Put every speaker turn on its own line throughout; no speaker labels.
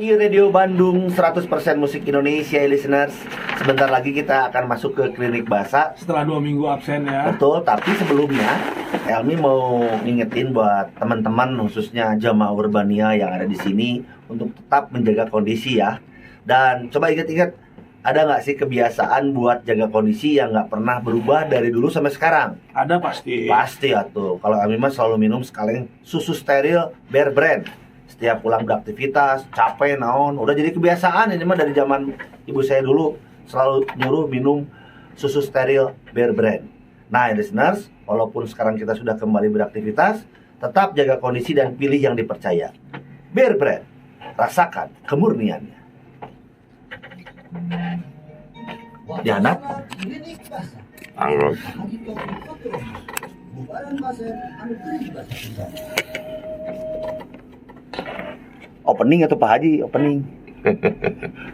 Radio Bandung 100% musik Indonesia, listeners. Sebentar lagi kita akan masuk ke klinik bahasa.
Setelah 2 minggu absen ya.
Betul, tapi sebelumnya Elmi mau ngingetin buat teman-teman, khususnya jamaah Urbania yang ada di sini, untuk tetap menjaga kondisi ya. Dan coba ingat-ingat, ada nggak sih kebiasaan buat jaga kondisi yang nggak pernah berubah dari dulu sampai sekarang?
Ada pasti.
Pasti atuh. Kalau Elmi mah selalu minum sekaleng susu steril Bear Brand. Setiap pulang beraktivitas, capek naon, udah jadi kebiasaan ini mah dari zaman ibu saya dulu selalu nyuruh minum susu steril Bear Brand. Nah, listeners, walaupun sekarang kita sudah kembali beraktivitas, tetap jaga kondisi dan pilih yang dipercaya. Bear Brand, rasakan kemurniannya. Diana,
Anggrok.
Opening atau Pak Haji opening?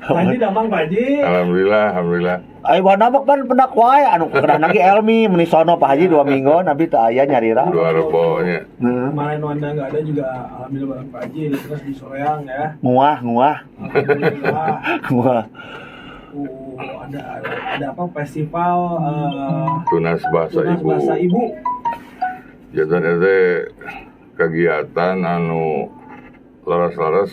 Pak Haji damang, Pak Haji.
Alhamdulillah, alhamdulillah.
Ayo wana mah pan pendak wae anu kedah lagi Elmi meni sono Pak Haji 2 minggu nabi teu aya nyarira.
Dua rebonya.
Heeh.
Kemarin Wanda nggak ada juga, alhamdulillah bareng Pak Haji terus di Soreang ya.
Nguah nguah
Alhamdulillah.
Nguah.
Ada apa festival
Tunas Bahasa
Tunas
Ibu.
Bahasa Ibu.
Janten itu kegiatan anu leres-leres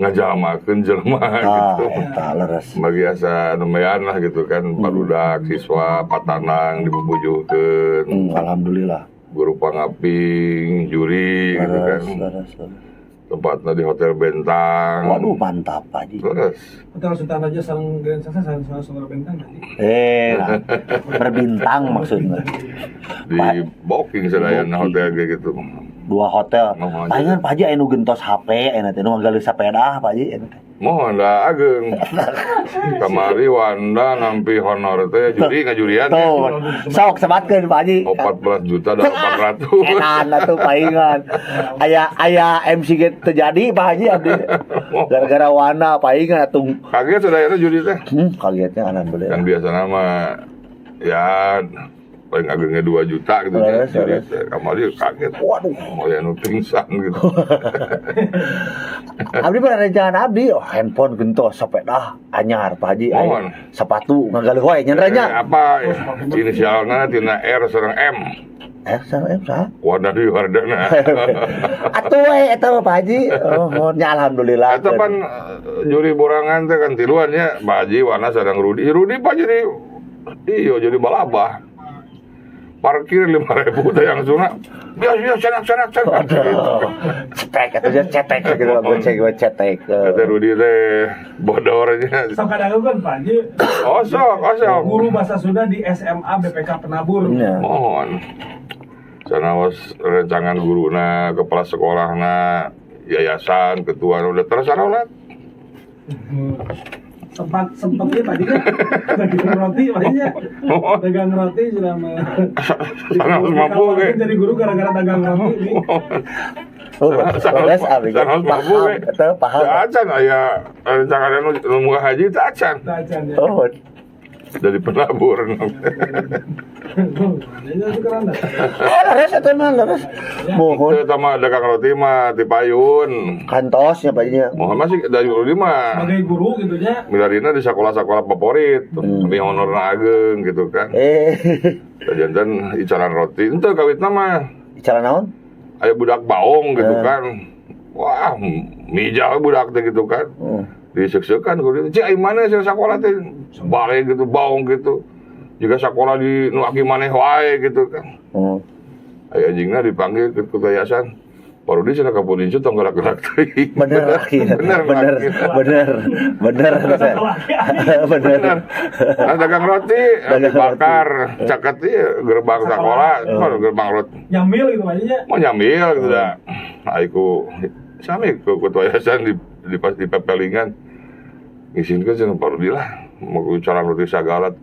ngajamakeun jelema gitu.
Eta leres.
Bagi asa lumayan lah gitu kan, barudak siswa patanang dibubujuhkeun.
Alhamdulillah.
Guru pangaping, juri gitu kan.
Leres, leres, leres.
Tempatnya di Hotel Bentang.
Waduh, mantap, Pak Haji.
Leres.
Hotel Sultan Raja sareng Grand Sasa sareng sareng Saudara Bentang tadi.
Eh, nah, berbintang maksudnya.
Di booking sadayana
Booking.
Hotel kayak gitu.
Dua hotel.
Mohon.
Palingan Pak Haji anu gentos HP, anu teh nu ngagaleuh sapeda Pak Haji anu teh.
Mohon da ageng. Kamari Wanda nampi honor teh juri ngajurian.
Tuh, sok sebatkeun, Pak Haji.
14 juta 800.
Edan atuh palingan. Aya aya MC ge teu jadi, Pak Haji, abdi. Gara-gara Wanda palingan atuh.
Kaget sudah itu juri teh.
Kagetnya alhamdulillah.
Kan biasa nama ya paling agengnya 2 juta gitu ya.
Leres,
Juri
leres.
teh kamari kaget.
Waduh.
Mau yang pingsan gitu.
Abdi pada rencana abdi, oh, handphone gentos, sepeda anyar, Pak Haji. Aya
Mohon.
Sepatu ngagaleuh wae nya nya.
Apa inisialna tina R sareng M.
Eh, sareng M saha?
Wanda Dwi Wardana.
Atuh we eta mah, Pak Haji. Oh, mohon nya alhamdulillah.
Eta pan juri borangan teh kan tiluan nya, Pak Haji, Wana sareng Rudi. Rudi pak jadi iyo jadi balabah. Parkir 5.000 teh yang suna. Bias bias cenak cenak cenak.
Waduh. Cetek atuh nya cetek gitu lah, goceng gue cetek.
Kata Rudi teh bodornya.
Sok kadang kan Pak Haji
Osok, osok.
guru bahasa Sunda di SMA BPK Penabur.
Nya.
Mohon. Sanaos rencangan guruna, kepala sekolahna, yayasan, ketua udah terus lah.
Sempat sempat ya tadi kan dagang roti pastinya. Dagang roti selama
Sanaos mampu
Ditawarkan
ge.
jadi guru gara-gara dagang roti.
Oh, leres abdi.
Sanaos mampu
Paham,
ge.
eta paham.
Teu acan aya rencangan anu nu muka haji teu acan.
Tacan ya.
Oh,
Dari penabur.
Ini keren dah.
eh, leres eta mah leres. Mohon
Itu sama dagang roti mah ti payun.
kantosnya Pak Haji nya.
Mohon masih dari Rudi mah.
Sebagai guru gitu ya.
Milarina di sekolah-sekolah favorit, tapi honorna ageng gitu kan.
Eh,
Janten icalan roti, ente kawitna mah
cara naon?
aya budak baong gitu
Eh.
kan. Wah, mijal budak teh gitu kan. Diseuk-seukan ku dieu, "Cik, ai mana sih sekolah teh balik gitu, baong gitu. Jika sekolah di nu aki maneh wae gitu kan." Aya anjingna dipanggil ke ketua yayasan. Pak Rudi cenah ka polisi tong gerak-gerak teuing.
Bener laki,
Bener,
bener,
laki.
bener, bener, bener, bener.
Nah, dagang roti,
Dagang
dibakar, caket ieu gerbang sekolah, oh, gerbang roti.
Nyamil gitu Pak Haji nya.
Mau nyambil gitu dah. Aiku sami ke ketua yayasan di pas di pepelingan. Ngisinkeun cenah Pak Rudi lah, mau cara roti sagalat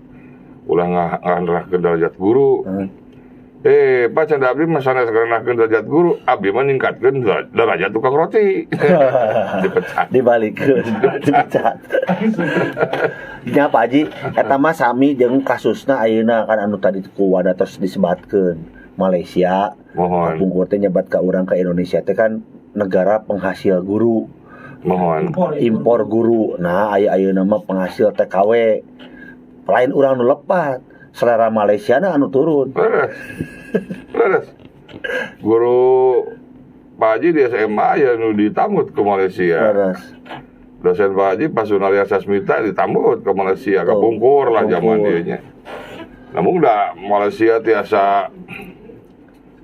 ulah ngarahkeun derajat guru. Eh, Pak cenah abdi mah sanes ngarahkeun derajat guru, abdi mah ningkatkeun derajat tukang roti. Dipecat.
Dibalik, dipecat. Nya Pak Haji, eta mah sami jeung kasusna ayeuna kan anu tadi ku Wanda terus disebatkeun Malaysia.
Mohon.
Kapungkur teh nyebat ka urang ka Indonesia teh kan negara penghasil guru.
Mohon.
Impor,
Impor guru. Nah, aya ayeuna mah penghasil TKW. Lain urang nu lepat, selera Malaysia na anu turun.
Leres. Leres. Guru Pak Haji di SMA ya nu ditambut ke Malaysia.
Leres.
Dosen Pak Haji Pak Sunaria Sasmita ditambut ke Malaysia,
Oh,
kepungkur lah zaman
kapungkur.
dieu nya. Namun da Malaysia tiasa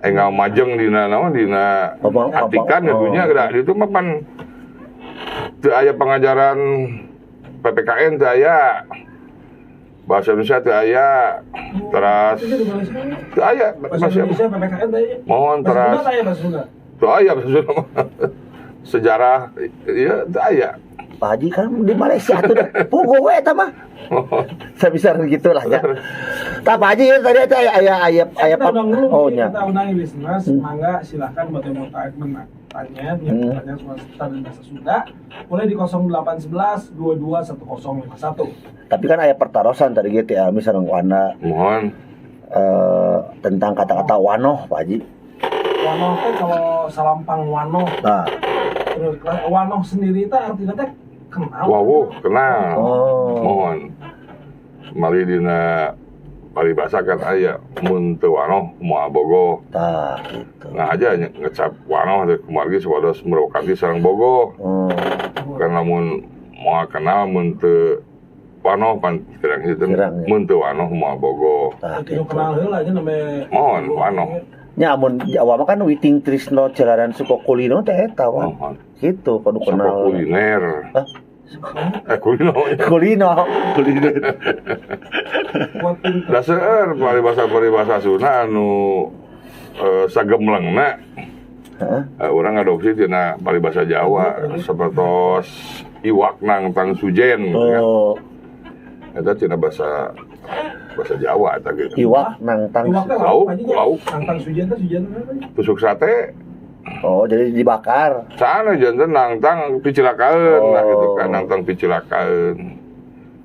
enggal majeng dina naon dina atikan ya
oh.
dunya da itu mah pan teu aya pengajaran PPKN, teu aya bahasa Indonesia, teu aya teras
Itu di Malaysia.
teu aya
Bahasa
bahasa
Indonesia PPKN tadi.
mohon
Bahasa
teras
Sunda aya bahasa Sunda.
teu aya bahasa Sunda mah. Sejarah iya teu aya.
Pak Haji kan di Malaysia tuh dah. Puguh we eta mah. Saya bisa gitu lah ya. Tah, Pak Haji, tadi eta aya aya aya aya
Kita undang dulu,
oh nya.
kita undang listeners, mangga silahkan buat yang mau tanya, punya pertanyaan soal seputar dan bahasa Sunda, boleh di 0811 22 1051.
Tapi kan aya pertarosan tadi gitu ya, misalnya Wanda
Mohon.
Tentang kata-kata wanoh, Pak Haji.
Wanoh teh kalau salampang wanoh,
Nah,
terus wanoh sendiri teh artinya teh kenal.
Wawuh kenal.
Oh.
Mohon. Mali dina paribasa kan aya mun teu wanoh moal bogoh.
Tah gitu.
Nah aja ngecap wanoh teh kumargi supados murwakanti sareng bogoh.
Oh,
Kan lamun moal kenal mun teu wanoh pan kirang itu
Kirang, ya.
mun teu wanoh moal bogoh.
Tah
Itu
gitu.
kenal heula aja namanya.
Mohon wanoh.
Nya amun Jawa mah kan witing trisno jalaran suko kulino teh eta wan.
Mohon.
Gitu kudu
Soko
kenal.
kuliner.
Hah?
Eh, kulino.
Kulino, kuliner.
Buat pinter.
Da seueur paribasa-paribasa Sunda anu sagemlengna.
Heeh.
Urang ngadopsi tina paribasa Jawa sapertos iwak nangtang sujen gitu kan.
Oh,
Eta tina bahasa bahasa Jawa eta gitu.
Iwak nangtang.
Iwak teh
Lauk,
lauk aja nya.
lauk.
Nangtang sujen teh sujen teh apa?
Tusuk sate
Oh, jadi dibakar.
sana janten nangtang picilakaeun lah gitu kan,
Oh.
nangtang picilakaeun.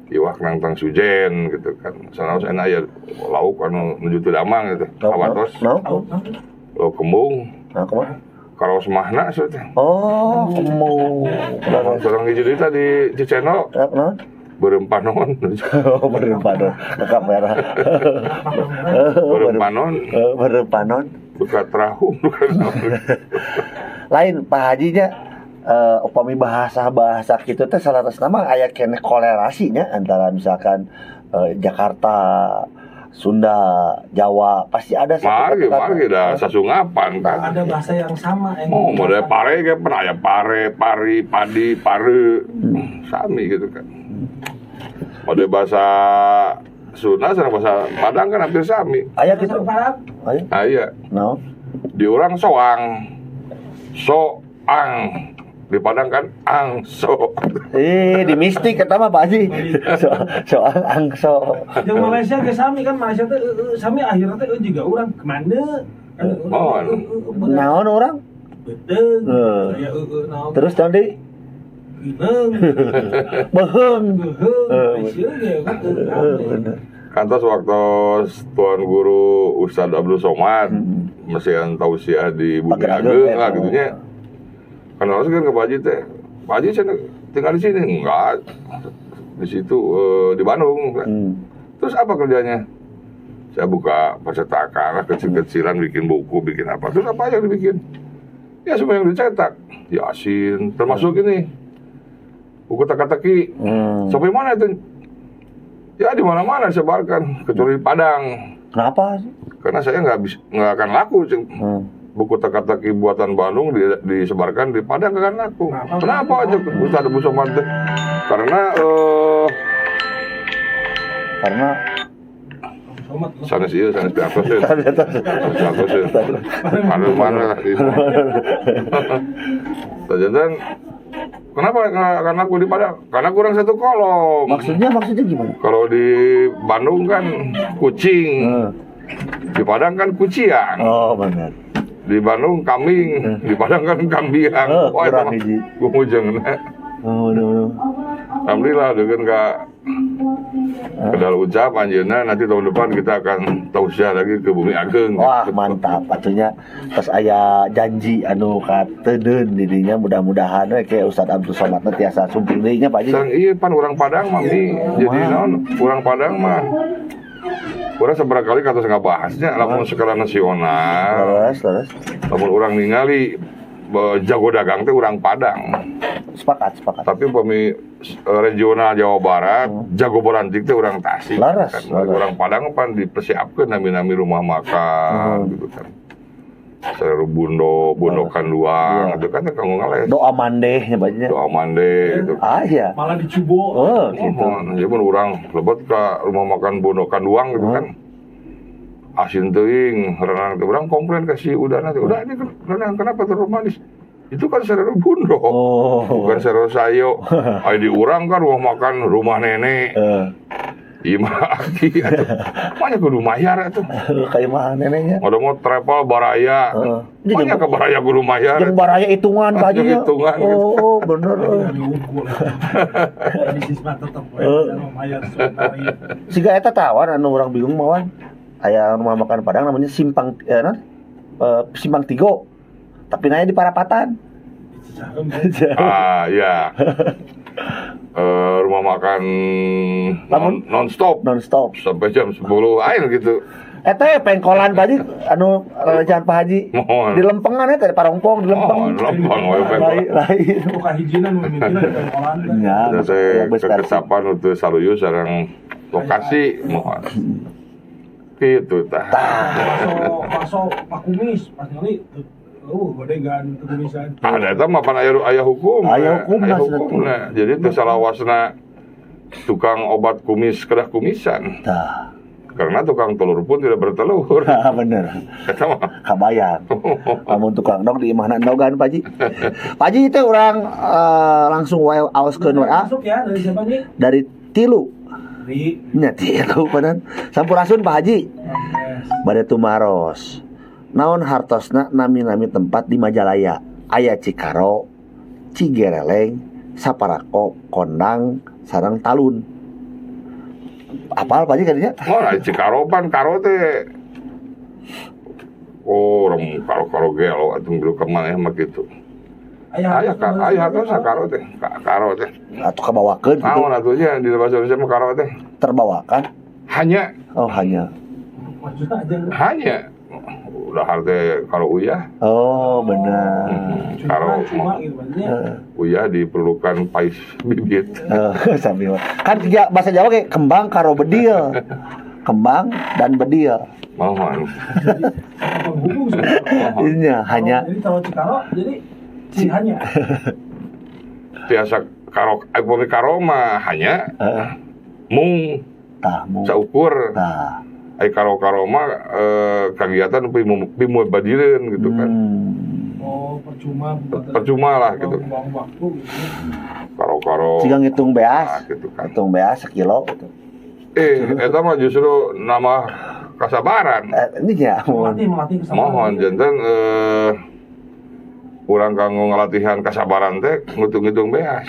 Iwak nangtang sujen gitu kan. Sanaos enak ya lauk anu nuju teu damang gitu. Awatos
No.
Lauk naon?
lauk kembung
Nah, kumaha?
karaos mahna so teh.
Oh, kemu.
Seorang hiji deui tadi Cicendo
Naon?
beureum panon.
Oh, beureum panon. Ke kamera.
Beureum panon.
Beureum panon.
Buka terahu bukan naon.
Lain Pak Haji nya, upami bahasa-bahasa kitu teh salah mah aya keneh kolerasinya antara misalkan Jakarta, Sunda, Jawa pasti ada satu
Mari,
kata-kata.
mari dah sasungapan kan.
Ada bahasa yang sama yang
Oh, model pare kayak pernah ya pare, pari, padi, pare, sami gitu kan. Model bahasa Sunda sama bahasa Padang kan hampir sami.
Aya
Bahasa
gitu.
Padang.
Aya.
Ah, iya,
No.
di orang soang, soang, di Padang kan angso.
Eh, di mistik kata mah Pak Haji. So, soal angso.
Yang Malaysia ke sami kan Malaysia teh sami akhirnya teh juga orang kemana? Kan,
Oh.
Naon orang?
Beteung.
Eh.
Ya naon.
Terus tadi
Gineung.
Beheung.
Beuheung.
Eh,
Malaysia ge kan.
Bener.
Kantos waktu Tuan Guru Ustadz Abdul Somad mesian tausiah di Bumi
Pakai
Ageng
ageng,
lah
eh.
gitu nya. Kan harus kan ke Pak Haji teh. Pak Haji saya tinggal di sini enggak. Di situ di Bandung. Terus apa kerjanya? Saya buka percetakan lah kecil-kecilan, bikin buku, bikin apa. Terus apa yang dibikin? Ya semua yang dicetak. Yasin, termasuk ini buku teka-teki. Sampai mana itu? Ya di mana-mana disebarkan, kecuali di Padang.
Kenapa sih?
Karena saya nggak bisa, nggak akan laku. Cing. Buku teka-teki buatan Bandung disebarkan di Padang nggak akan laku.
Kenapa?
Kenapa aja Ustadz Abu Somad teh? Karena
Karena
Somat.
sanes ieu sanes piatos ya. Sanes piatos ya. Mana mana lah gitu. Ternyata kenapa nggak akan laku di Padang? Karena kurang satu kolom.
Maksudnya maksudnya gimana?
Kalau di Bandung kan kucing, di Padang kan kuciang.
Oh, benar.
Di Bandung kambing, di Padang kan kambiang.
Eh,
Wah, itu
kurang
mah
hiji.
gumujengna.
Oh, bener, bener.
Alhamdulillah dengan ka Kedal ucap anjeunna nanti tahun depan kita akan tausiah lagi ke Bumi Ageng.
Wah, mantap atunya. Pas aya janji anu katedeun didinya, mudah-mudahan we ke Ustaz Abdul Somad teh tiasa sumping deui nya, Pak Haji.
Sang iya pan urang Padang mah, Mi. Jadi
Wah.
naon, urang Padang mah urang seberapa kali kata ngabahasnya lamun skala nasional.
Terus, terus.
Lamun urang ningali jago dagang teh urang Padang.
Sepakat, sepakat.
Tapi upami regional Jawa Barat, jago borantik teh urang Tasik.
Laras,
kan.
laras.
Urang Padang pan dipersiapkan nami-nami rumah makan gitu kan. Seru bundo, bundo kanduang, itu kan kanggo ngales.
Doa mandeh nya, Pak Haji.
Doa mande gitu.
Ah iya.
Malah dicubo.
Oh, gitu.
Oh, ya mun urang lebet ke rumah makan Bondo Kanduang gitu kan. Asin teuing, renang teh urang komplain ke si Udana teh. Udah ini renang kenapa terlalu manis? Itu kan serero bundo.
Oh.
Bukan serero sayo. Ai di urang kan rumah makan rumah nenek. Imah aki atuh. Banyak kudu mayar atuh.
Kayak mah neneknya.
Ada mau travel baraya.
Heeh.
Banyak ke baraya kudu mayar.
Jeung baraya hitungan, Pak Haji.
Jeung hitungan,
Oh,
gitu.
oh, bener.
Lagi diukur. Bisnis mah tetep we jangan mayar sesuai tarif.
Siga eta tawan anu urang bingung mawan. Aya rumah makan Padang namanya Simpang non? Simpang Tigo. Tapi nanya di Parapatan.
Di Cicaheum, ya.
Ah, iya. Rumah makan non, non stop
Non stop.
Sampai jam 10 air gitu.
Eta ya pengkolan, Pak Haji, anu rencana Pak Haji.
Mohon.
Di lempengan eta di Parongpong di lempeng.
Oh, lempeng we pengkolan.
Lain lain.
Buka hijinan nu mimitina di pengkolan teh.
Ya,
Ada saya
bus versi.
kekesapan untuk saluyu sareng lokasi mohon. Gitu tah.
Bakso bakso Pak Kumis pas ningali teu godegan teu kumisan.
Ada eta mah pan aya aya hukum.
Aya hukumna
Aya
sudah
hukumna. Jadi teu salawasna tukang obat kumis kedah kumisan.
Tah.
Karena tukang telur pun tidak bertelur.
Bener.
Eta mah.
Kabayang. Lamun tukang endog di imahna endogan, Pak Haji. Pak Haji itu urang langsung wae aoskeun WA
Masuk ya dari siapa nih?
Dari Tilu.
Dari
Nya Tilu panan. Sampurasun, Pak Haji.
Yes.
Bade tumaros. Naon hartosna nami-nami tempat di Majalaya? Aya Cikaro, Cigereleng, Saparako, Kondang, sareng Talun. Apal, Pak Haji, kadinya?
Oh, nah, Cikaropan karo teh. Oh, orang karo-karo gelo atuh milu ka maneh mah kitu.
Aya
Aya ka aya hartos karo teh, karo teh.
Atau kabawakeun gitu.
Naon atuh nya di bahasa Indonesia mah karo teh?
Terbawakan.
Hanya.
Oh, hanya.
Maksudnya aja.
Hanya. Udah harte karo uyah.
Oh, benar.
Cuma
Karo
cuma gitu maksudnya.
Uyah diperlukan pais bibit.
Sambil. Kan tiga bahasa Jawa kayak kembang karo bedil. Kembang dan bedil.
Mohon.
Jadi penghubung sebenarnya.
Ini hanya.
Jadi kalau Cikaro jadi ci hanya.
Tiasa karo upami karo mah hanya mung
Tah mung.
saukur.
Tah.
Ai karo-karo mah kagiatan pimubadireun gitu kan.
Oh, percuma.
Percuma lah gitu.
Buang waktu gitu.
Karo-karo.
Jika ngitung beas,
Nah, gitu kan.
ngitung beas sekilo gitu.
Eta mah justru nama kasabaran.
Ini ya, mohon.
Melatih melatih kesabaran.
Mohon janten urang kanggo ngalatihan kasabaran teh ngitung-ngitung beas.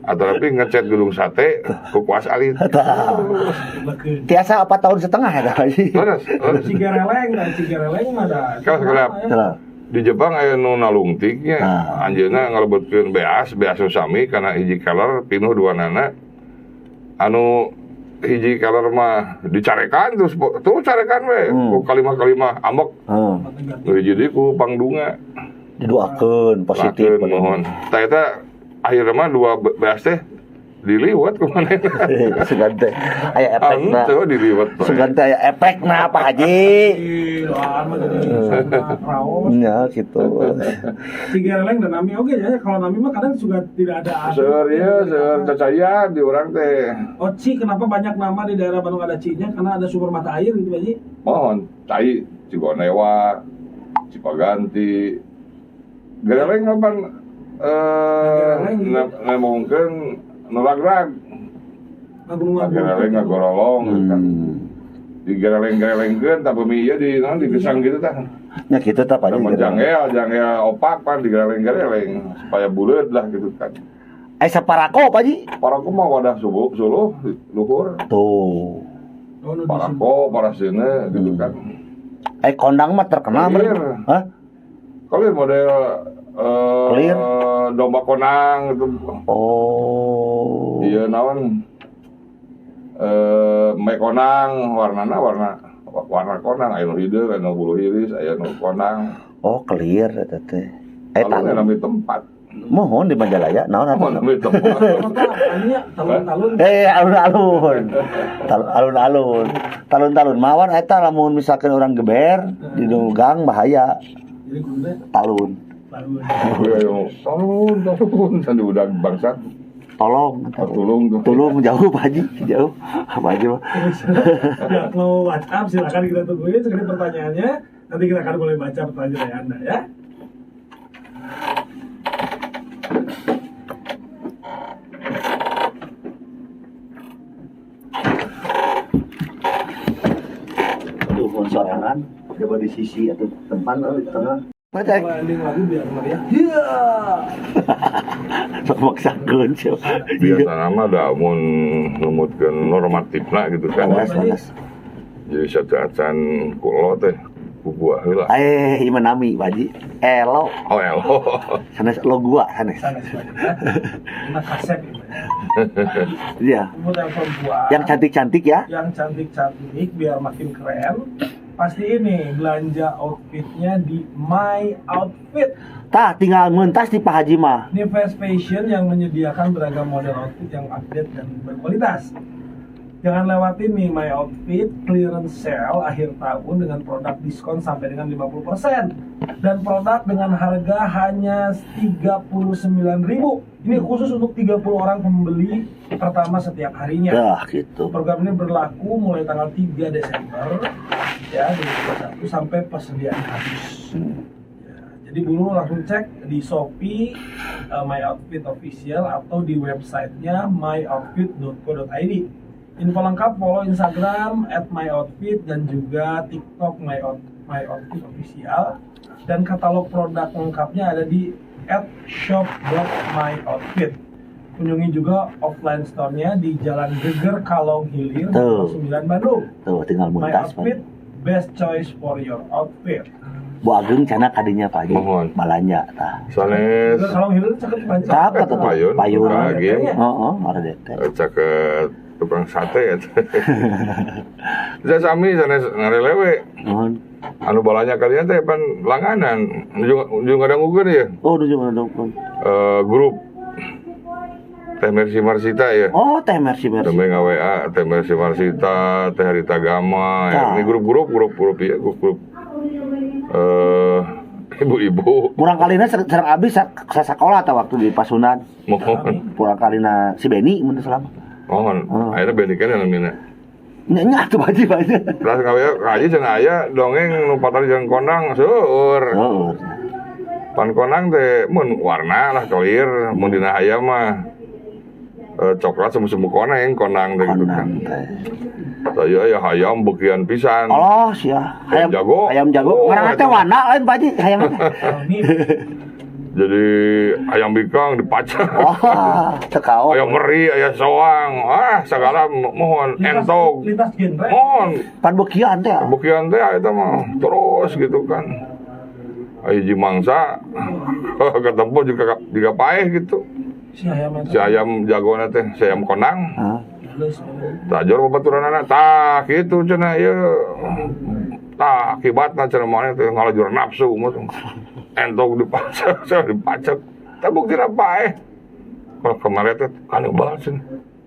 Atau tapi ngecat gedung sate ku kuas alit.
Tah.
Lekeun.
Tiasa 4 tahun setengah ya, Pak Haji.
Terus, terus.
Cigereleng dan Cigereleng mah ada.
Kalau sekelap.
Tah.
Di Jepang aya nu nalungtiknya,
Ah.
anjeunna ngalebetkeun beas, beas nu sami kana hiji keler pinuh dua nana. Anu hiji keler mah dicarekan terus terus carekan we ku kalimah-kalimah ambek. Nu hiji deui ku pangdunga.
Didoakeun positif.
Lakeun, mohon. Tah eta akhirna mah dua beas teh diliwat ku manehna.
Sugan teh aya efekna.
Henteu diliwat bae.
Sugan teh aya efekna, Pak Haji.
Ih, doaan mah jadi sana raos.
Ya gitu.
Cigereleng dan Nami oke ya. Kalau Nami mah kadang juga tidak ada.
Seueur ieu, seueur cacaya di urang teh.
Oh, Ci, kenapa banyak nama di daerah Bandung ada Ci-nya? Karena ada sumber mata air gitu, Pak Ji.
Mohon, cai Cigonewa, Cipaganti. Gereleng mah pan
Gereleng gitu.
Nemongkeun nu ragrag.
Gunung
Gereleng ngagorolong gitu kan. Digereleng-gerelengkeun tah bumi ieu di naon digesang gitu tah.
Ya gitu tah, Pak Haji.
Sama jangel, jangel opak pan digereleng-gereleng supaya buleud lah gitu kan.
Saparako Pak Haji.
Parako mah wadah subuh suluh luhur.
Tuh.
Oh, nu di
Parako, parasine gitu kan.
Kondang mah terkenal
Kelir.
bener. Hah?
Kelir model
Kelir?
Domba konang gitu.
Oh.
Iya naon me konang warnana warna warna konang aya nu hideung, aya nu bulu hiris, aya nu konang.
Oh, kelir eta teh.
Kalau
Talun.
nami tempat.
Mohon di Majalaya naon
Oh,
atuh?
nami tempat.
Kota, anya talun-talun.
Alun-alun. Alun-alun. Talun-talun mawan eta lamun misalkan orang geber di gang bahaya
Jadi kuduna
talun.
talun.
Iya, talun, talun, sandi udah bangsat.
Tolong,
Tulung tuh.
Tulung jauh Pak Haji, jauh. Pak Haji mah.
Ya, kalau WhatsApp silakan kita tungguin sekali pertanyaannya. Nanti kita akan mulai baca pertanyaan dari Anda ya.
Aduh, mun sorangan coba di sisi atau tempat atau di tengah. Macek.
Kalau ending lagu biar meriah. Iya.
Sok maksakeun sia.
Biasa nama da mun numutkeun normatifna gitu kan.
Awas, awas.
Jadi satu acan kulo teh bubuah heula.
Ieu mah nami Pak Haji. Elo.
Oh, elo.
Sanes lo gua sanes.
Sana sih ya. Nah, kasep gitu ya.
Iya.
Mau telepon gua.
Yang cantik-cantik ya.
Yang cantik-cantik biar makin keren. Pasti ini belanja outfitnya di My Outfit.
Tah tinggal mentas di Pak Haji mah.
Ini fast fashion yang menyediakan beragam model outfit yang update dan berkualitas. Jangan lewatin nih My Outfit clearance sale akhir tahun dengan produk diskon sampai dengan 50% dan produk dengan harga hanya 39.000. Ini khusus untuk 30 orang pembeli pertama setiap harinya.
Dah gitu.
Program ini berlaku mulai tanggal 3 Desember ya 2021 sampai persediaan habis. Ya, jadi buru langsung cek di Shopee My Outfit Official atau di websitenya myoutfit.co.id. Info lengkap follow Instagram @myoutfit dan juga TikTok myoutfit official dan katalog produk lengkapnya ada di @shop.myoutfit. Kunjungi juga offline store-nya di Jalan Geger Kalong Hilir,
Tuh.
9 Bandung.
Tuh tinggal
My
mentas Pak.
Outfit, best choice for your outfit.
Bu Ageng cana kadinya Pak Haji.
Mohon.
Balanja tah.
Sanes
Geger Kalong Hilir cakep banget.
Cakep tuh.
Payun.
Payun.
Lagi.
Heeh, ada teh.
Caket tukang sate ya. Saya sami sanes ngarelewe.
Mohon.
Anu balanya kalian teh pan langganan. Nuju ngadangukeun ya.
Oh, nuju ngadangukeun.
Grup Teh Mercy Marsita ya.
Oh, Teh Mercy Mercy.
Teh WA, Teh Mercy Marsita, Teh Harita Gama, ya. Ini grup-grup, grup-grup ya, grup-grup. Ibu-ibu.
Murang kalina serang abis sakola atau waktu di Pasundan.
Mohon.
Murang kalina si Beni mun teu salah.
Mohon.
Oh.
Akhirnya Beni kan yang namina.
Nya nya atuh Pak Haji, Pak Haji.
Terus ngawe kaji cenah aya dongeng nu patali jeung kondang seueur.
Seueur.
Pan kondang teh mun warna lah kelir, mun dina hayam mah coklat semu-semu koneng, kondang teh gitu kan.
Kondang teh.
Saya aya hayam bekian pisan.
Allah sia.
Hayam jago.
Hayam jago.
Oh,
Ngaranna teh
eta.
wana lain Pak Haji, hayam teh.
Jadi ayam bikang dipacak.
Wah, teu kaok.
Ayam meri, ayam soang, ah segala mohon entog.
Lintas genre.
Mohon.
Pan bekian teh.
Bekian teh eta mah terus gitu kan. Aya hiji mangsa ketemu juga paeh gitu.
Si ayam eta.
Si ayam jagona teh, si ayam konang.
Heeh.
Tajor babaturanana tah kitu cenah ieu. Tah akibatna cenah maneh teh ngalajur nafsu mah. Entog dipacak, saya dipacak. Tapi bukti paeh. Kalau kemarin teh kanibal cenah.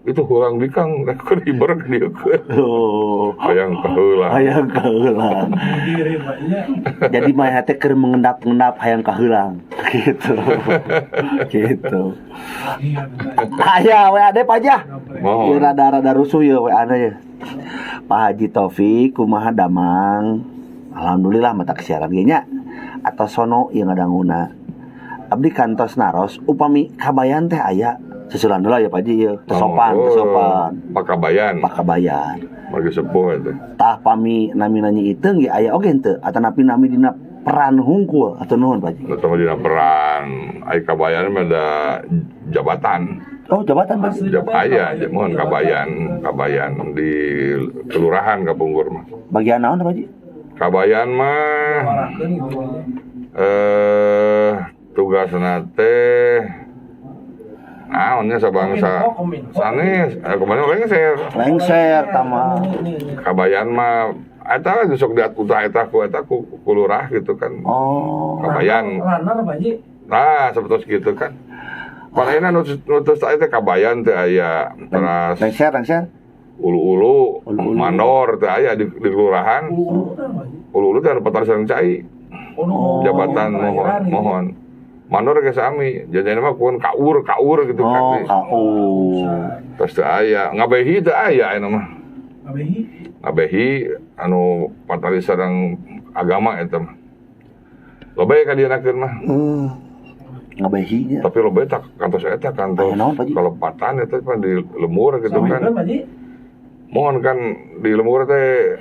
Itu hurang bikang keur hiber dieu.
Oh.
Hayang kaheula.
Hayang kaheulang.
Berdiri, Pak. Iya.
Jadi mah teh keur mengendap-endap hayang kaheulang gitu. Gitu.
Iya, benar.
Aya WAD Pak Haji.
Mohon.
Ieu rada-rada rusuh ya WA-na ya. Pak Haji Taufik kumaha damang. Alhamdulillah mata kesiaran ge nya. Atau sono ieu ngadanguna. Abdi kantos naros upami kabayan teh aya. Susulan heula ya Pak Haji ieu. Tesopan, tesopan.
Pakabayan.
Pakabayan.
Margi sepuh eta.
Tah pami namina Nyi Iteung ge aya oge henteu atanapi nami dina peran hungkul atau nuhun Pak Haji.
Atau dina peran. Pan ai kabayan mah da jabatan.
Oh, jabatan, Pak.
Asli.
Jab aya, mohon kabayan, kabayan di kelurahan kapungkur mah.
Bagian naon, Pak Haji?
Kabayan mah
Warahkeun gitu.
Tugasna teh naonnya sabangsa
Kominfo, kominfo.
Sanes, kemarin lengser.
Lengser tama.
Ini.
Kabayan mah eta lah sok diat utah eta ku eta ku ku lurah gitu kan.
Oh.
Kabayan.
Runner, Pak Haji.
Nah, seperti gitu kan. Panena nu tos teh kabayan teh aya teras
Lengser, lengser.
Ulu-ulu,
Ulu-ulu.
Mandor teh aya di kelurahan.
Ulu-ulu teh, Pak Haji.
Ulu-ulu teh anu patali sareng cai.
Oh, no.
Jabatan mohon,
Perairan gitu.
Mohon. Mandor ge sami, janjian mah kun kaur kaur gitu
Oh,
kan.
KU.
Terus teu aya, ngabehi teu aya ayeuna mah.
Ngabehi.
Ngabehi anu patali sareng agama eta mah. Loba ka dienakeun mah.
Ngabehi nya.
Tapi loba tak kantos eta kantos
Aya naon, Pak Ji?
Kelepatan eta pan di lemur gitu
Sampai
kan.
Pak Haji.
Mohon kan di lemur teh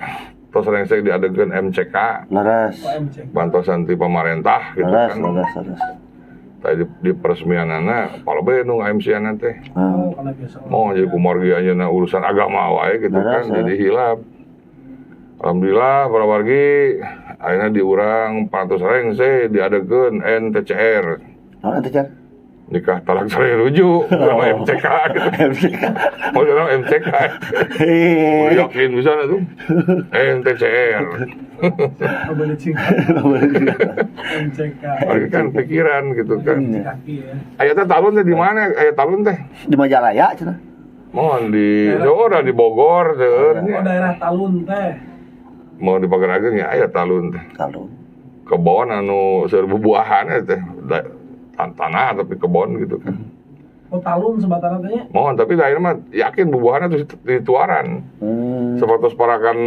tos rengsek diadegeun MCK
Leres.
OMC.
Bantosan ti pemerintah gitu
Leres,
kan.
leres, leres.
Tadi di peresmianana paloba nu MC-ana teh.
Hmm.
Oh, karena biasa.
Mau jadi kumargi ayeuna urusan agama wae gitu
Leres,
kan
leres.
jadi hilap. Alhamdulillah para wargi ayeuna di urang 400 rengse diadegeun NTCR.
Naon atuh, Car?
Nikah talak cerai rujuk sama MCK gitu.
MCK.
Mau orang MCK.
Hehehe.
Yakin bisa tuh. NTCR.
Oh, boleh singkat. MCK.
Wargi kan pikiran gitu kan.
Kaki ya.
Aya teh talun teh di mana? Aya talun teh.
Di Majalaya cenah.
Mohon di Sora di Bogor seueur
Oh,
nya.
daerah Talun teh.
Mau di Pagerageung ya aya talun teh.
Talun.
Kebon anu seueur bubuahan teh. Tanah tapi kebon gitu kan.
Oh, Talun sebatara teh nya.
Mohon tapi daerah mah yakin bubuahannya tuh di tuaran. Seperti parakan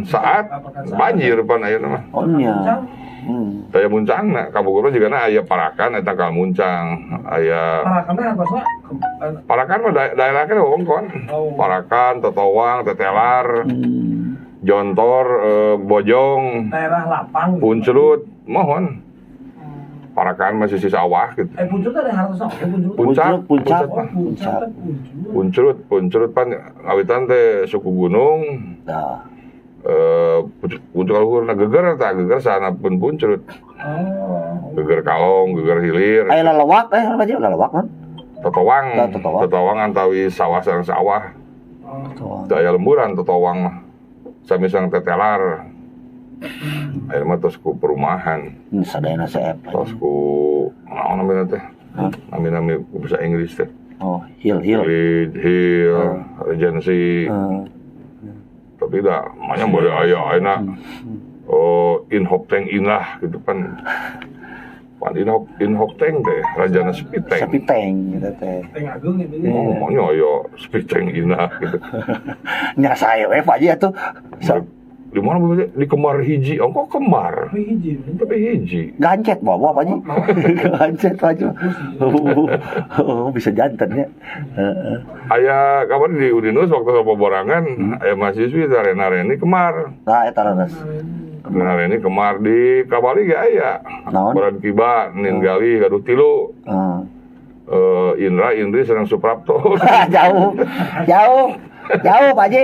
saat
Parakan saat.
banjir pan ayeuna mah.
Oh nya.
Muncang.
Daya muncangna ka Bogor juga na aya parakan eta kal muncang, aya
Parakanna hartosna
parakan mah daerah kan wewengkon.
Oh.
Parakan, Totowang, Tetelar, Jontor, Bojong,
Daerah lapang. Gitu.
Puncrut, mohon. Parakan masih sisa sawah gitu.
Eh, Puncrut ada hartosna oke Puncrut.
Puncak,
Puncak.
puncak
Oh,
mah.
Puncak teh Puncrut.
Puncrut, Puncrut pan ngawitan teh suku gunung,
Dah.
Puncak luhur na geger tah geger sana pun Puncrut.
Oh.
Geger kalong, geger hilir.
Aya lalawak eh apa aja lalawak non?
Totowang,
Tah, Totowang.
Totowang antawi sawah sareng sawah.
Oh.
Daya lemburan Totowang mah. Sami sareng Tetelar. Ayeuna mah tos ku perumahan,
Sadayana CF.
Tos ku naon namina teh? Nami-nami ku bahasa Inggris teh.
Oh, hill hill.
Hill, Hill, Regency. Tapi dah, makanya boleh aya ayeuna. Oh, in Hopteng inlah gitu kan. Pan in Hopteng teh, rajana Spiteng.
Sapi tank gitu teh.
Teng ageung gitu nya.
Oh, maunya aya Spiteng inlah gitu.
Nya saya we Pak Haji atuh.
Di mana Bu, di Kemar hiji, oh kok Kemar?
Tapi hiji.
Tapi hiji.
Gancet bawa Pak Haji. Gancet Pak Haji. Oh, bisa jantan ya. Heeh.
Aya kapan di Udinus waktu sama borangan, aya mahasiswi arena-areni Kemar.
Nah, eta leres.
Arena-areni Kemar di Kabali ge aya.
Naon?
Boran Kiba, Ninggali, Gaduh Tilu,
Heeh.
Indra, Indri, sareng Suprapto.
Jauh. Jauh. Jauh Pak Haji.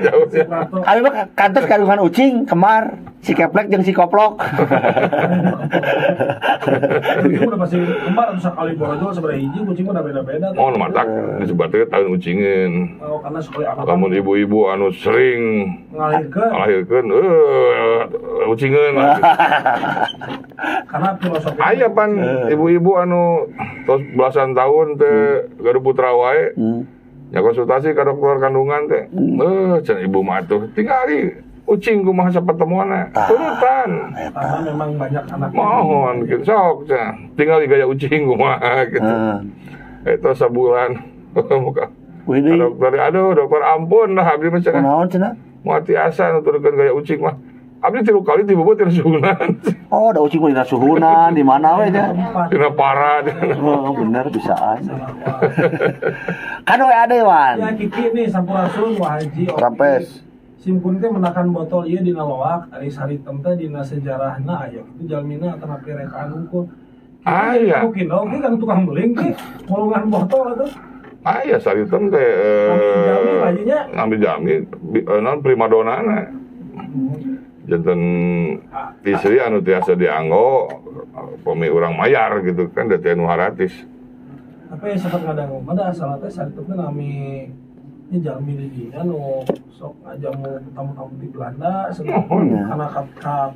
Jauh ya.
Suprapto.
Kami mah kantos kagungan ucing, Kemar, si Keplek jeung si Koplok.
Kucing udah pasti kembar atau sekali borojol sebenarnya hiji kucing udah beda-beda.
Oh, nu matak disebutnya tahun ucingin.
Oh, karena sekali anak
Lamun ibu-ibu anu sering
ngalirkeun
ngalahirkeun ucingeun.
karena filosofi
Aya pan ibu-ibu anu tos belasan tahun teh gaduh putra wae. Ya konsultasi ke dokter kandungan teh. Cenah ibu mah atuh tingali ucing kumaha sapertemuanna. Turutan.
Karena memang banyak anak.
Mohon gitu sok cenah. Tingali gaya ucing kumaha gitu. Itu sabulan muka.
Wih deui.
Dokter, aduh dokter ampun lah abdi mah cenah.
Kunaon cenah?
Moal tiasa nuturkeun gaya ucing mah. Abdi tilu kali tiba tina suhunan.
Oh, ada ucing mah dina suhunan di mana we nya?
Tina parah.
Oh, bener bisaan. Kan we ada Wan.
Ya Kiki nih sampurasun Wah Haji. Oki.
Rampes.
Simpun teh menakan botol ieu dina loak ari saritem teh dina sejarahna aya kitu jalmina atanapi rekaan hungkul.
Aya.
Mungkin oke kan tukang beling ki, molongan botol atuh.
Aya Saritem teh
Ngambil jami Pak Haji-nya.
Ngambil jami naon primadonana. Janten istri anu tiasa dianggo pami urang mayar gitu kan da teh nu haratis.
Tapi sempat ngadangu mah da asalna teh Saritem teh nami nya jalmi di dinya nu sok ngajamu tamu-tamu di Belanda
Mohon.
Karena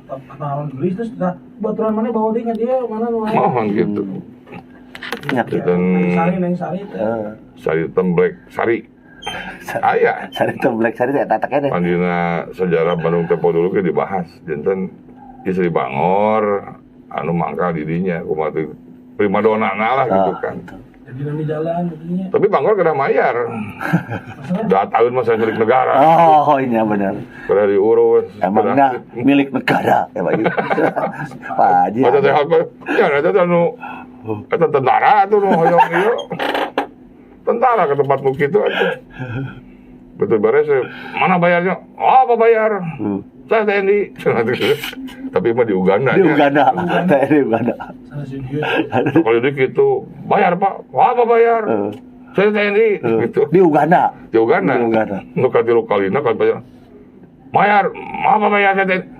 kenalan gelis terus dah baturan mana bawa deui ka dieu mana nu aya.
Mohon gitu.
Nya.
Janten
Neng Sari Neng Sari teh.
Saritem Black Sari. Aya.
Saritem Black Sari teh eta teh keneh.
Pandina sejarah Bandung tempo dulu ke dibahas. Janten istri Bangor anu mangkal di dinya kumaha teh primadona lah gitu kan.
Jadi nami jalan begini.
Tapi Bangor kena mayar.
Maksudnya
Dah tahun masa milik negara.
Oh, iya benar.
Kena diurus.
Emangnya milik negara ya Pak Haji. Pak Haji.
Eta teh apa? Ya eta teh anu eta tentara atuh nu hoyong ieu. Tentara ke tempat nu kitu atuh. Betul beres, mana bayarnya? Oh, apa bayar? Saya TNI. Tapi mah di Uganda.
Di
ya.
Uganda, TNI Uganda.
sana studio.
Kalau dia gitu, bayar Pak. Oh, apa bayar? Saya TNI gitu.
Di Uganda.
Di Uganda.
Di Uganda.
Nu katilu kalina kan bayar. Bayar, apa bayar saya TNI?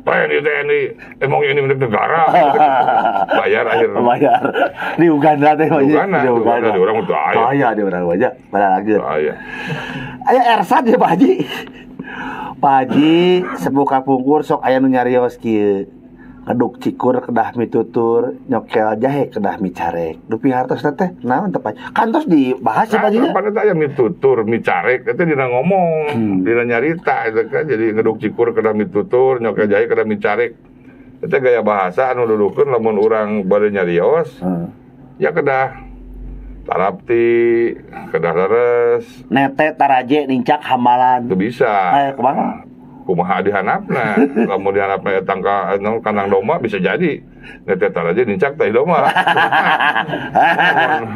TNI, TNI, emang ini milik negara. Bayar akhirnya.
Bayar. Di Uganda teh Pak
Di
Haji.
Uganda,
Di
di
Uganda.
Uganda, di orang udah aya.
Aya di orang aja. Pada lagi.
Aya.
Aya Ersat ya Pak Haji. Pak Haji sepuh kapungkur sok aya nu nyarios kieu. Ngeduk cikur kedah mitutur, nyokel jahe kedah micarek. Dupi hartos teh naon teh Pak Haji? Kantos dibahas ya Pak Haji.
Nah, eta aya mitutur, micarek, eta dina ngomong, dina nyarita eta kan jadi ngeduk cikur kedah mitutur, nyokel jahe kedah micarek. Eta gaya bahasa anu dudukeun lamun urang bade nyarios, ya kedah tarapti, kedah leres,
Nete taraje nincak hambalan.
itu bisa.
Ayo kemana?
Kumaha dihanapna, lamun dihanapna eta ka anu kandang domba bisa jadi. Nete taraje nincak tai domba.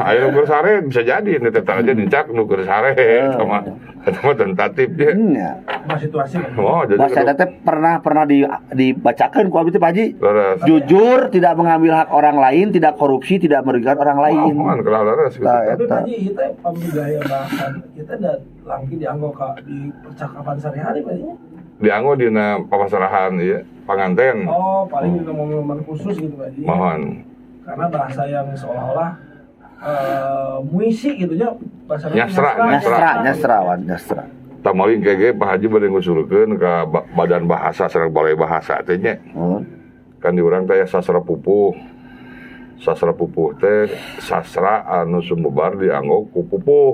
Ayo nu keur sare bisa jadi nete taraje nincak nu keur sare sama eta mah tentatif ya.
Ya.
Mah situasi kan.
Oh, jadi
Bahasa eta teh pernah pernah dibacakeun ku abdi teh Pak Haji.
leres.
Jujur, tidak mengambil hak orang lain, tidak korupsi, tidak merugikan orang lain.
Mohon kelah leres gitu.
Nah,
Tapi
eta.
Pak Haji kita pami gaya bahasa kita da langki dianggo ka di percakapan sehari-hari Pak Haji.
Dianggo dina papasarahan ieu panganten.
Oh, paling di momen-momen khusus gitu Pak Haji.
Mohon.
Karena bahasa yang seolah-olah muisi gitu ya bahasa
Nyastra,
Nyastra, nyastra, wan, nyastra.
Tamaling kege Pak Haji bade ngusulkeun ka Badan Bahasa sareng Balai Bahasa teh nya. Kan di urang teh aya sastra pupuh. Sastra pupuh teh sastra anu sumebar dianggo ku pupuh.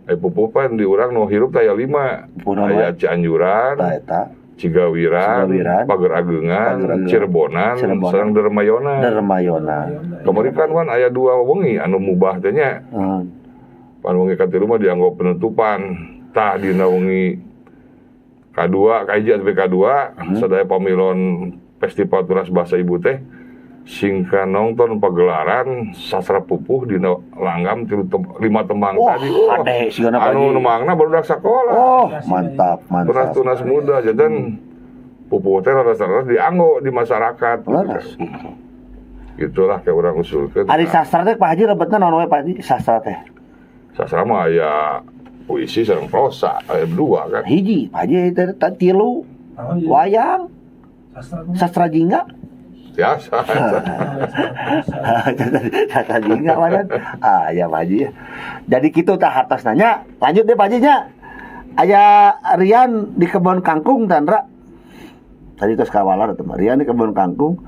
Pupuh pan di urang nu hirup teh aya 5.
Pupuh naon
Aya
wae?
Cianjuran,
Eta eta.
Cigawiran,
Cigawiran,
Pagerageungan,
Pagerageungan,
Cirebonan,
Cirebonan.
sareng Dermayona.
Dermayona.
Kamari kan wan aya 2 wengi anu mubah teh nya. Pan wengi katilu mah dianggo penutupan. Tah dina wengi kadua, kahiji sampai kadua, sadaya pamilon Festival Tunas Bahasa Ibu teh singka nonton pagelaran sastra pupuh dina langgam 5 tembang
Wah,
tadi.
ade sigana Pak
Anu
Haji.
nemangna barudak sakola.
Oh, mantap, mantap.
Tunas-tunas muda janten pupuh teh leres-leres dianggo di masyarakat.
Leres.
Gitulah kayak urang usulkeun.
Ari sastra teh Pak Haji lebetna naon we Pak Haji sastra teh?
Sastra mah aya puisi sareng prosa, aya dua kan.
Hiji, Pak Haji teh tilu, wayang, sastra jingga.
Biasa.
Sastra jingga wayan. Ah, ya Pak Haji. Jadi kitu tah hartos nanya. Lanjut deh Pak Haji nya. Aya Rian di kebun kangkung Tandra. Tadi tos kawalar atuh mah. Rian di kebun kangkung.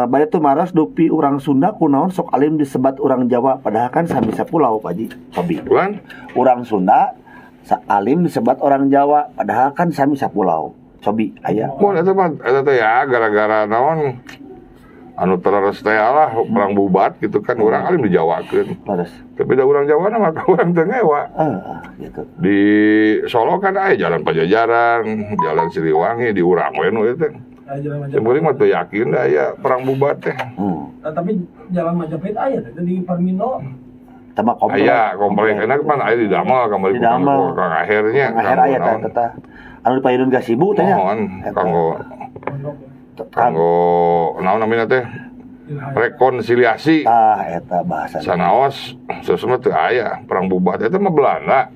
Bade tumaros dupi urang Sunda kunaon sok alim disebat urang Jawa padahal kan sami sapulau Pak Haji. Sobi.
Bukan?
Urang Sunda alim disebat orang Jawa padahal kan sami sapulau. Sobi aya.
Mun eta mah eta teh ya gara-gara naon anu tereres teh lah perang bubat gitu kan urang alim dijawakeun.
Leres.
Tapi da urang Jawa mah ka urang teu ngewa.
Gitu.
Di Solo kan aya jalan Pajajaran, jalan Siliwangi di urang we nu eta.
Jalan
Yang penting mah teu yakin da aya perang bubat teh.
Nah, tapi jalan Majapahit aya teh di Parmino.
Tama komplek.
Aya komplek enak pan aya di Damel kamari
Di Damel.
Kang Ahernya.
Kang Aher aya teh teh. Anu di Payudun Gasibu teh nya.
Mohon kanggo kanggo naon namina teh? Rekonsiliasi.
Tah eta bahasa.
Sanaos sesema teu aya perang bubat eta mah Belanda.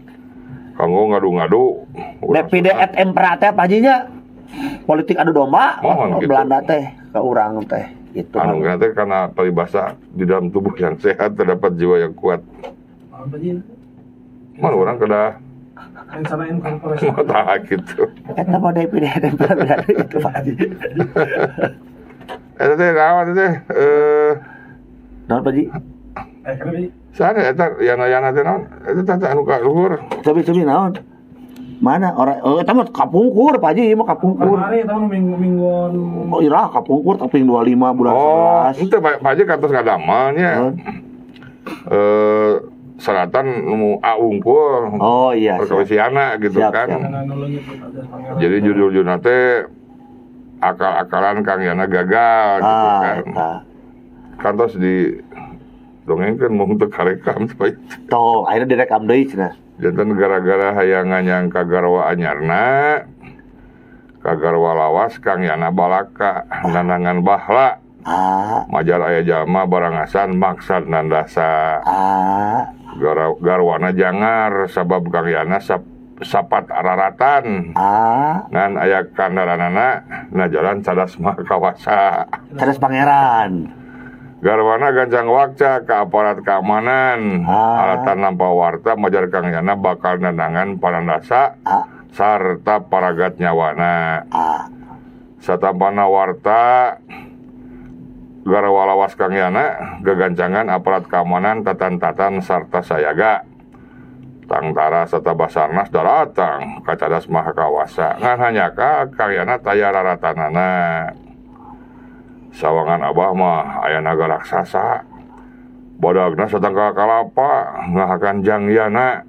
Kanggo ngadu-ngadu.
Divide et impera teh Pak Haji nya. Politik adu domba
Mohon gitu.
Belanda teh ke urang teh gitu.
Anu ngana teh karena paribasa di dalam tubuh yang sehat terdapat jiwa yang kuat.
Apa Ji?
Mana orang kedah
Rencana incorporation.
mau tah gitu.
Eta mah divide et impera berarti itu Pak Haji.
Eta teh naon teh
Naon Pak Haji?
Kenapa Ji?
Sana eta yana-yana teh naon? Eta teh anu ka luhur.
Cobi-cobi naon? Mana orang oh eta mah kapungkur Pak Haji, mah kapungkur.
Kemarin eta mah minggu-mingguan.
Oh ira kapungkur tapi 25 bulan
Oh,
11.
itu Pak Haji kantos ngadamelnya.
Naon?
Seratan nu A unggul.
Oh iya. Siap.
Perkawisiana gitu
Siap,
kan.
siap.
Jadi judul-judulna teh akal-akalan Kang Yana gagal gitu kan.
Eta.
Kantos di dongengkeun mung teu karekam supaya
Tuh, akhirnya direkam deui cenah.
janten gara-gara hayang nganyang ka garwa anyarna ka garwa lawas Kang Yana balaka nanangan bahla majar aya jalma barangasan maksad nandasa garwana jangar sabab Kang Yana sapat araratan ngan aya kandaranana na jalan cadas kawasa
Cadas pangeran.
Garwana gancang wakca ke aparat keamanan alatan nampa warta majar Kang Yana bakal nandangan panandasa sarta paragat nyawana satampana warta garwa lawas Kang Yana gagancangan aparat keamanan tatan-tatan sarta sayaga tangtara serta basarnas daratang ka cadas mahakawasa ngan hanyaka Kang Yana taya raratanana. Sawangan abah mah aya naga raksasa bodagna satangkal kalapa ngahakan Jang Yana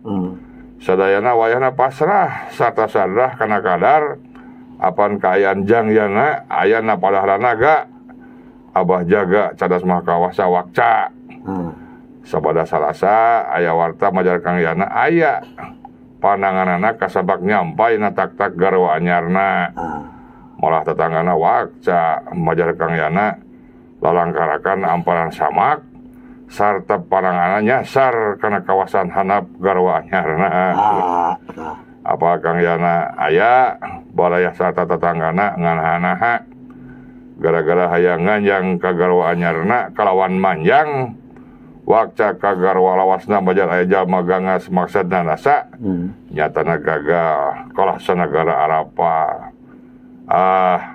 sadayana wayahna pasrah sarta sadrah kana kadar apan kaayaan Jang Yana aya na padahra naga abah jaga cadas mahakawasa wakca sabada salasa aya warta majar Kang Yana aya pananganana kasabak nyampai na tak-tak garwa anyarna malah tetanggana wakca majar Kang Yana lalangkarakan amparan samak sarta pananganana nyasar kana kawasan hanap garwa anyarna apa Kang Yana aya baraya sarta tetanggana nganahanaha gara-gara hayang nganjang ka garwa anyarna kalawan manjang wakca ka garwa lawasna majar aya jalma gangas maksudna nasa nyatana gagal kalah sanagara Arapa.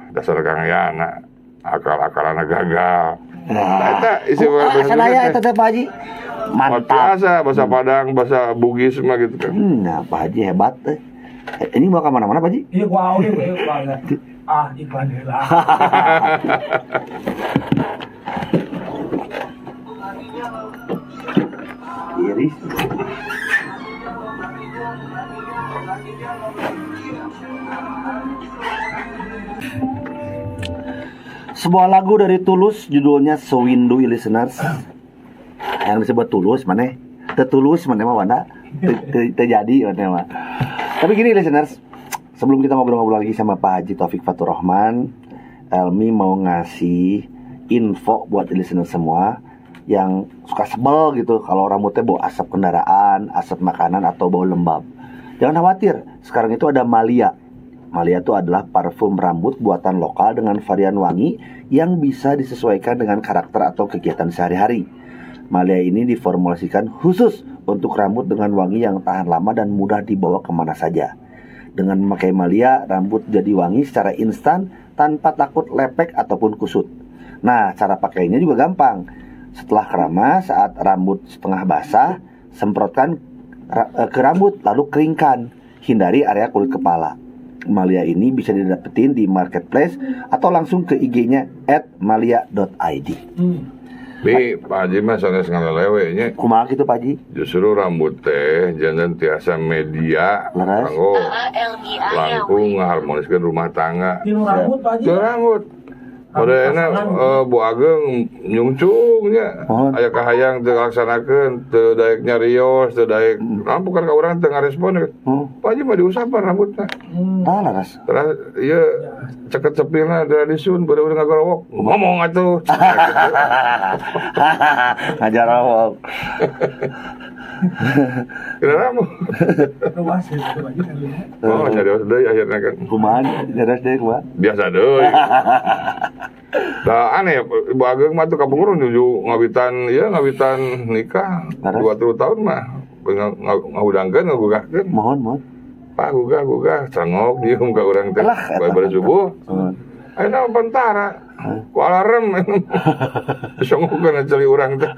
Dasar Kang Yana akal-akalana gagal. Eta isi bahasa
sadaya eta teh Pak Haji. Mantap.
Biasa bahasa Padang, bahasa Bugis mah gitu kan.
Nah, Pak Haji hebat teh. Ini mau ke mana-mana Pak Haji?
Iya, gua oge gua. Iklan heula.
Iris. Sebuah lagu dari Tulus judulnya Sewindu, listeners. Yang disebut Tulus maneh tetulus maneh mah wanda terjadi maneh mah. Tapi gini listeners, sebelum kita ngobrol-ngobrol lagi sama Pak Haji Taufik Faturrahman, Elmi mau ngasih info buat listeners semua yang suka sebel gitu kalau rambutnya bau asap kendaraan, asap makanan atau bau lembab. Jangan khawatir, sekarang itu ada Malia. Malia itu adalah parfum rambut buatan lokal dengan varian wangi yang bisa disesuaikan dengan karakter atau kegiatan sehari-hari. Malia ini diformulasikan khusus untuk rambut dengan wangi yang tahan lama dan mudah dibawa kemana saja. Dengan memakai Malia, rambut jadi wangi secara instan tanpa takut lepek ataupun kusut. Nah, cara pakainya juga gampang. Setelah keramas, saat rambut setengah basah, semprotkan ke rambut lalu keringkan. Hindari area kulit kepala. Malia ini bisa didapetin di marketplace atau langsung ke IG-nya @malia.id.
Nih, Pak Haji mah sanes ngalelewe nya.
Kumaha kitu Pak Haji?
Justru rambut teh jangan tiasa media kanggo langkung ngaharmoniskeun rumah tangga.
Tinu rambut Pak Haji.
Tinu rambut. Pada enak Bu Ageng nyungcung nya.
Mohon.
Aya kahayang teu laksanakeun, teu daek nyarios, teu daek. Nah, bukan ka urang teu ngarespon. Pak Haji mah diusapan rambutna.
Tah laras.
Terus ieu ceket cepilna dari disun beureum ngagorowok. Ngomong atuh.
Ngajarowok.
Kira mah.
Luas ya, itu aja kali ya.
Oh, nyarios deui akhirnya kan.
Kumaha nyarios deui kumaha?
Biasa deui. Nah, aneh Bu Ageng mah tuh kapungkur nuju ngawitan ieu ngawitan nikah
Laras.
2-3 tahun mah ngahudangkeun ngagugahkeun.
Mohon, mohon.
Pak gugah cengok dieum ka urang teh.
Alah, eta.
Bae subuh.
Mohon.
Ayeuna mah bentara. Ku alarm. Disongokeun ceuli urang teh.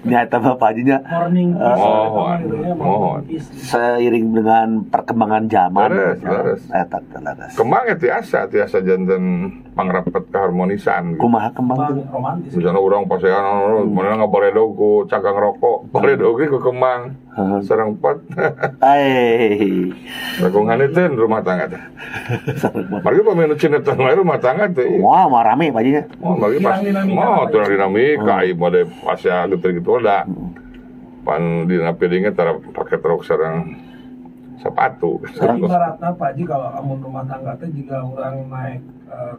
Nyata mah Pak Haji nya
Morning kiss.
Mohon,
gitu ya,
mohon.
morning kiss.
Seiring dengan perkembangan zaman.
Leres, leres.
Eta teh leres.
Kembang ya tiasa janten pangrapet keharmonisan. Gitu.
Kumaha kembang
Bang,
teh?
romantis.
Misalnya urang pasean, mana ngabaredog ku cakang rokok, baredog ge ku kembang.
Heeh.
Sareng pot.
Ai.
Lakungan itu rumah tangga teh.
Sareng pot.
Margi paminu cinetang wae rumah tangga teh.
Wah, mah rame Pak Haji nya.
Oh, margi pas
Hilang dinamika,
mau
Pak.
turun dinamika, ieu mah deh pasea gitu-gitu da. Pan dina piringnya tara pake truk sareng sepatu.
Jadi ibaratnya Pak Haji kalau amun rumah tangga teh jika orang naik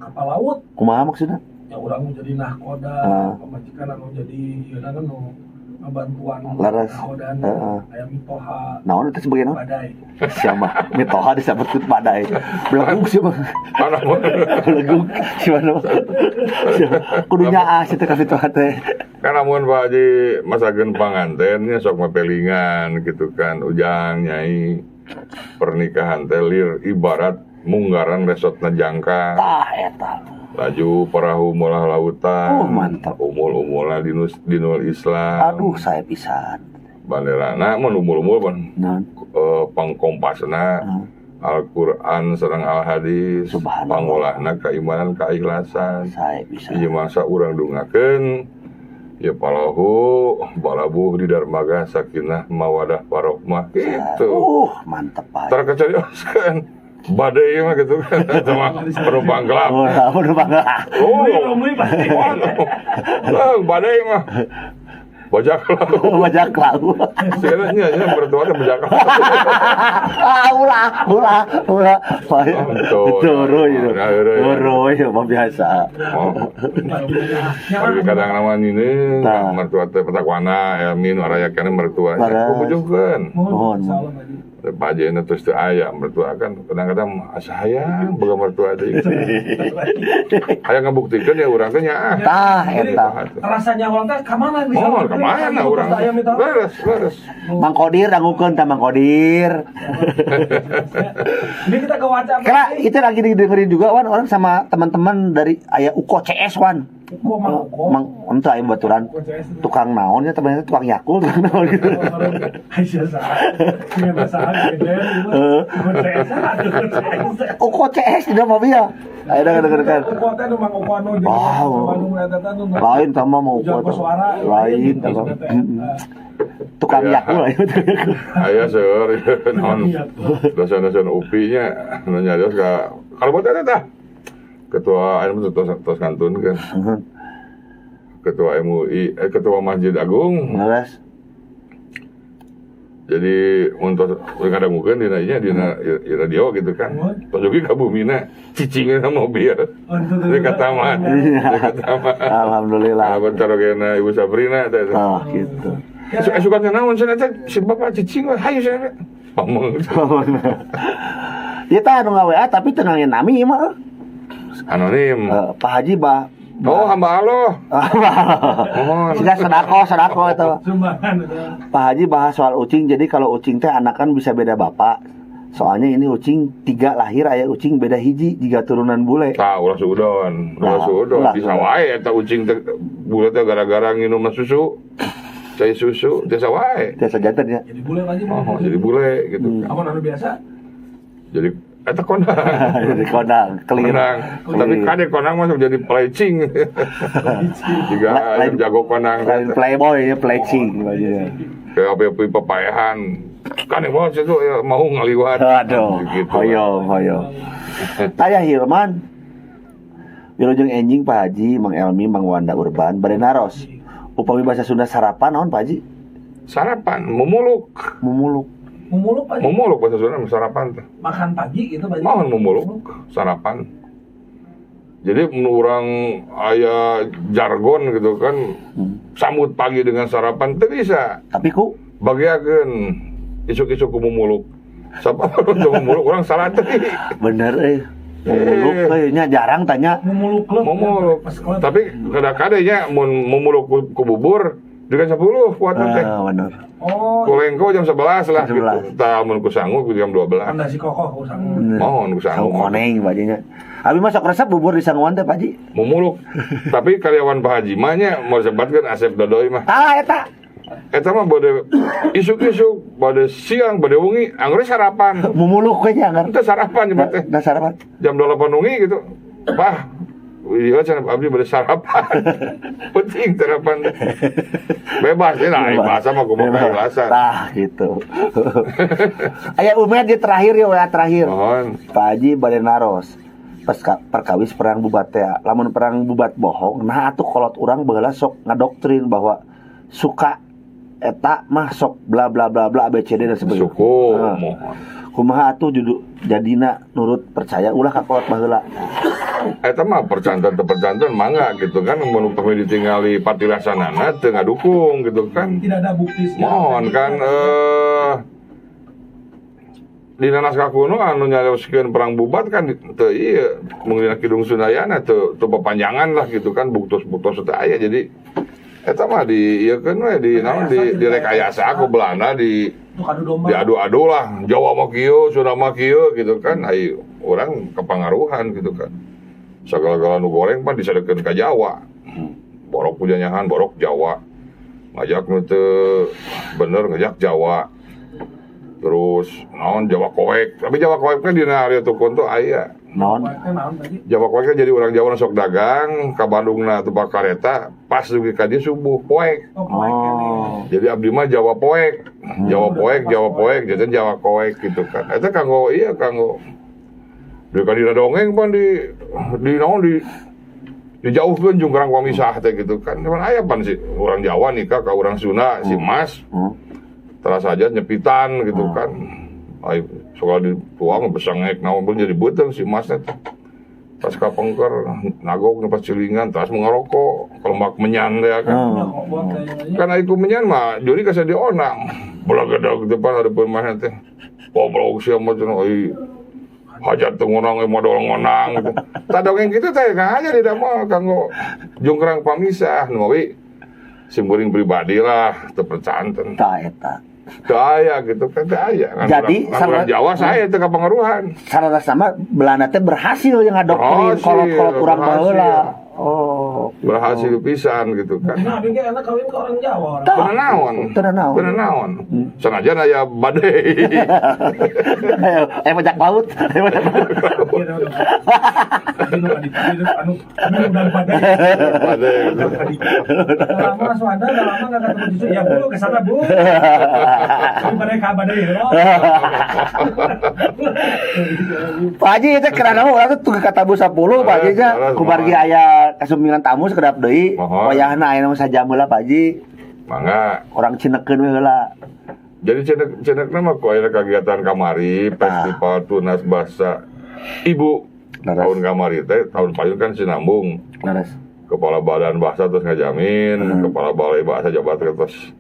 kapal laut,
Kumaha maksudna?
ya orang mau jadi nahkoda, pamajikan anu jadi ieu kan nu ngabantuan
Laras.
nahkodana,
Heeh.
aya mitoha,
Naon itu sebagai naon?
badai.
Siapa? Mitoha disebut badai. Belegug sih mah.
Mana
Belegug siapa nama? Kudu nyaah sih teh ka mitoha teh.
Kan amun Pak Haji masakeun panganten nya sok mapelingan gitu kan, ujang nyai pernikahan teh lir ibarat munggaran resotna jangka.
Tah eta.
Laju perahu mulah lautan.
Oh, mantap.
Umul-umulna dinul Islam.
Aduh, saya pisan.
Banderana mun umul-umul pan
Naon?
pangkompasna Al-Qur'an sareng Al-Hadis.
Subhanallah.
Pangolahna keimanan keikhlasan.
Saya pisan.
Ieu masa urang dungakeun ya palahu balabuh di darmaga sakinah mawadah warohmah gitu.
Mantap Pak.
Terkecarioskeun. Badai mah gitu kan sama penumpang gelap.
Oh, penumpang gelap.
Oh,
Romli pasti.
Oh, badai mah. Bajak laut.
Bajak laut.
Sebenarnya ya mertua teh bajak laut.
Ah, ulah, ulah, ulah.
Oh,
Turu itu.
Nah, iya.
Turu itu mah biasa.
Oh. Tapi kadang nama ini
Nah.
mertua teh petakwana Elmin araya keneh mertua.
Leres.
Kubujukeun.
Mohon.
Mohon, insyaallah Pak Haji.
Pak Haji ini terus teu aya mertua kan kadang-kadang asa hayang boga mertua teh. Hayang ngabuktikeun ya urang teh nyaah.
Tah
Jadi,
eta.
rasanya orang teh kamana bisa?
Oh, kemana urang?
Ayam itu.
Beres, beres.
Mang Kodir dangukeun tah Mang Kodir.
Ini kita ke WhatsApp.
Karena itu lagi didengerin juga Wan orang sama teman-teman dari aya Uko CS Wan.
Uko Mang Uko.
Mang ente aya baturan.
Uko CS.
Tukang naon nya temannya tukang Yakul tukang naon gitu.
Aisyah sah. Iya bahasa gitu. Uko CS. Uko CS.
Uko CS di dalam mobil. Ayo denger.
Uko teh nu Mang Uko anu jadi
Oh.
anu eta teh nu
Lain sama mau
Ujar
Uko.
koswara.
Lain sama. Tukang
Iya.
Yakul ayo tukang Yakul.
Aya seueur naon dosen-dosen UPI nya nu nyarios ka kalau buat eta tah. Ketua anu tos tos kantun kan. Ketua MUI ketua Masjid Agung.
Leres.
Jadi untuk kadang mungkin dina ieu dina i radio gitu kan. Tos oge ka bumina cicingeun mobil. Di ka taman. Di ka taman.
Alhamdulillah.
Abang carogena Ibu Sabrina teh.
Ah gitu.
Esuk asukan naon cenah teh si bapak cicing we hayu cenah. Ngomong.
Ya tah anu nga-WA tapi teu ngangge nami ieu mah.
Anonim.
Pak Haji bah.
Oh, hamba Allah. Mohon.
Sudah sedako itu.
Sumbangan itu.
Pak Haji bahas soal ucing, jadi kalau ucing teh anakan bisa beda bapak. Soalnya ini ucing 3 lahir aya ucing beda hiji jika turunan bule.
Tah ulah suudon, ulah
Nah,
suudon.
ulah.
Bisa wae eta ucing teh bule teh gara-gara nginum susu. Cai susu, biasa wae.
Biasa jantan ya.
Jadi bule lagi
Oh, jadi bule gitu kan.
Amun anu biasa.
Jadi eta kondang.
Jadi kondang, clear.
Kondang. Tapi kade kondang masuk jadi plecing. Jika
Lain-
ayam jago kondang.
Lain playboy ya, plecing bajunya.
Kayak api-api papayahan. Kan yang itu ya, mau ngaliwat.
Aduh,
Gitu.
hoyong, hoyong. Taya Hilman, Wilujeng enjing Pak Haji, Mang Elmi, Mang Wanda Urban, bade naros. Upami bahasa Sunda sarapan naon Pak Haji?
Sarapan mumuluk.
Mumuluk.
Mumuluk Pak Haji.
Mumuluk bahasa Sunda sarapan teh.
Makan pagi gitu Pak Haji.
Mohon mumuluk sarapan. Jadi orang aya jargon gitu kan, sambut pagi dengan sarapan teu bisa.
Tapi ku
bagiakeun isuk-isuk ku mumuluk. Siapa untuk mumuluk orang salah teh.
Bener Mumuluk nya jarang tanya.
Mumuluk klub.
Mumuluk. Tapi kadang-kadang nya mun mumuluk ku bubur dengan 10 kuat teh.
Bener.
Oh.
Ku lengko jam 11 lah gitu. Tah mun ku sangu ku jam 12.
Nasi kokoh ku sangu.
Mohon ku sangu.
Sangu koneng Pak Haji nya. Abi mah sok resep bubur di sanguan teh Pak Haji.
Mumuluk. Tapi karyawan Pak Haji mah nya mau sebatkeun Asep Dodoy mah.
Tah eta.
Eta mah bade isuk-isuk, bade siang, bade wengi, anggur sarapan.
Mumuluk we nya anggar.
Teu sarapan nyebat teh.
Nah sarapan.
Jam 8 wengi gitu. Bah, iya cenah abdi bade sarapan. Penting sarapan. Bebas ya, nah, bahasa mah kumaha ikhlasan.
Tah gitu. Aya Umed di terakhir ya, WA terakhir.
Mohon.
Pak Haji bade naros. Perkawis perang bubat teh. Lamun perang bubat bohong, nah atuh kolot urang baheula sok ngadoktrin bahwa suka eta mah sok bla bla bla bla ABCD dan sebagainya.
Suku mohon.
Kumaha atuh jadina nurut percaya ulah ka kolot baheula.
Eta mah percantan teu percantan mangga gitu kan mun upami ditingali patilasanana teu ngadukung gitu kan.
Tidak ada bukti.
Mohon kan dina naskah kuno anu nyarioskeun perang bubat kan teu ieu mun dina Kidung Sundayana teu papanjangan lah gitu kan buktos-buktos teu aya jadi eta mah di ieu keun we di naon di direkayasa ku Belanda di diadu-adu lah Jawa mah kieu Sunda mah kieu gitu kan ai urang kepangaruhan gitu kan sagala-gala nu goreng pan disadekeun ka Jawa borok pujanyahan borok Jawa ngajak nu teu bener ngajak Jawa terus naon Jawa koek tapi Jawa koek kan dina Arya Tukun tuh aya
naon
Jawa koek kan jadi orang Jawa sok dagang ka Bandungna tupak kareta pas dugi ka dieu subuh poek.
Oh.
Jadi abdi mah Jawa poek, Jawa poek, Jawa poek, jadi Jawa koek gitu kan. Eta kanggo iya kanggo di ka dina dongeng pan di naon di dijauhkeun jeung urang pamisah teh gitu kan. Cuman aya pan si orang Jawa nikah ka urang Sunda si Mas. Teras aja nyepitan gitu kan. Ai soal dituang besangek naon pun jadi beuteung si Masnya teh. Pas kapengker nagog pas cilingan terus ngerokok kelemak menyan teh kan. Kan ai ku menyan mah juri ka dionang. Belagedag depan hareupeun maneh teh. Goblok sia mah cenah ai hajat teu ngonang modal ngonang gitu. Tah dongeng kitu teh nah aja di mah kanggo jungkrang pamisah nu we simkuring pribadi lah teu percanten.
Tah eta.
Teu aya gitu kan teu aya.
Jadi
orang Jawa saya teu kapangaruhan.
Sarana sama Belanda teh berhasil yang ngadoktrin kolot-kolot urang baheula. Oh.
Berhasil pisan gitu kan.
Nah, abi ge enak kawin ke orang Jawa.
Teu naon.
Teu naon.
Teu naon. Sanajan aya badai.
Ayo bajak laut. Ayo bajak laut.
Anu udah badai.
Badai.
Lama Swanda, udah lama enggak ketemu cucu. Ya Bu, ke sana Bu. Tapi mereka badai ya.
Pak Haji itu kerana urang tuh kata Bu 10 Pak Haji nya kumargi aya kasumpingan tamu sekedap deui wayahna aya nu sajam heula Pak Haji.
Mangga.
Orang Cinekeun we heula.
Jadi Cinekna mah ku aya kagiatan kamari festival Tunas Bahasa Ibu.
Laras.
Tahun kamari teh tahun payun kan sinambung.
Laras.
Kepala Badan Bahasa terus ngajamin, Kepala Balai Bahasa Jawa Barat terus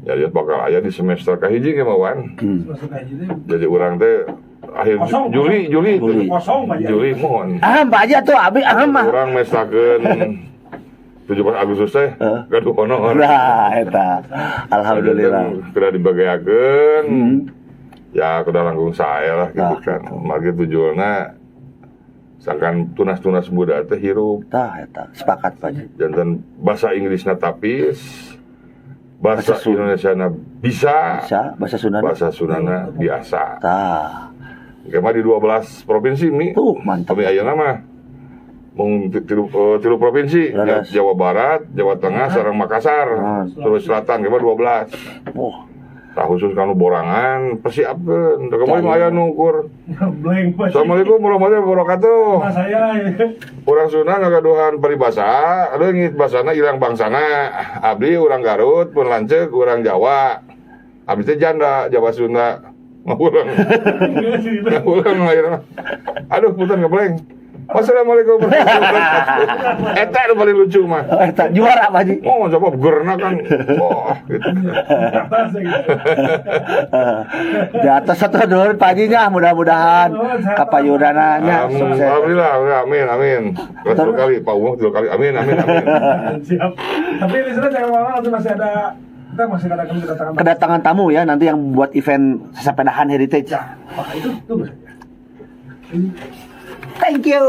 jadi bakal aya di semester kahiji ge mah Wan.
Semester kahiji teh.
Jadi urang teh akhir
kosong,
Juli,
Juli.
Kosong Pak Haji.
Juli mohon.
Ah, Pak Haji atuh abi ah mah.
Urang mestakeun 17 Agustus teh gaduh honor.
Nah, eta. Alhamdulillah.
Kudu dibageakeun. Ya kudu langkung sae lah gitu kan. Margi tujuanna sangkan tunas-tunas muda teh hirup.
Tah eta, sepakat Pak Haji.
Janten bahasa Inggrisna tapis, bahasa Indonesiana bisa,
bahasa Sundana.
Bahasa Sundana biasa.
Tah.
Kema di 12 provinsi mi.
Mantap.
Tapi ayeuna mah mung tilu provinsi,
Laras.
Jawa Barat, Jawa Tengah, sareng Makassar, Sulawesi Selatan kema 12.
Wah.
Tah, khusus kanu borangan persiapkeun. Teu kamari mah aya nu ukur.
Blank, Pak.
Assalamualaikum warahmatullahi wabarakatuh.
Nah, saya ya.
Urang Sunda ngagaduhan paribasa, leungit basana ilang bangsana. Abdi urang Garut, pun lanceuk urang Jawa. Abdi teh janda Jawa Sunda. Ngulang.
Enggak sih.
Ngulang akhirnya. Aduh, punten ngeblank. Wassalamualaikum warahmatullahi wabarakatuh. Eta nu paling lucu mah.
Oh, eta juara, Pak Haji.
Oh, coba gerna kan. Wah, gitu.
Atas ya gitu.
Di atas satu dua Pak Haji nya, mudah-mudahan kapayunana nya
Amin.
sukses.
Alhamdulillah, amin, amin. Terus dua kali, Pak Umum dua kali, amin, amin, amin.
Siap. Tapi listener jangan kemana-mana, nanti masih ada, kita masih ada kami kedatangan
Kedatangan tamu ya nanti yang buat event sepedahan heritage.
Ya, maka itu tunggu saja.
Thank you.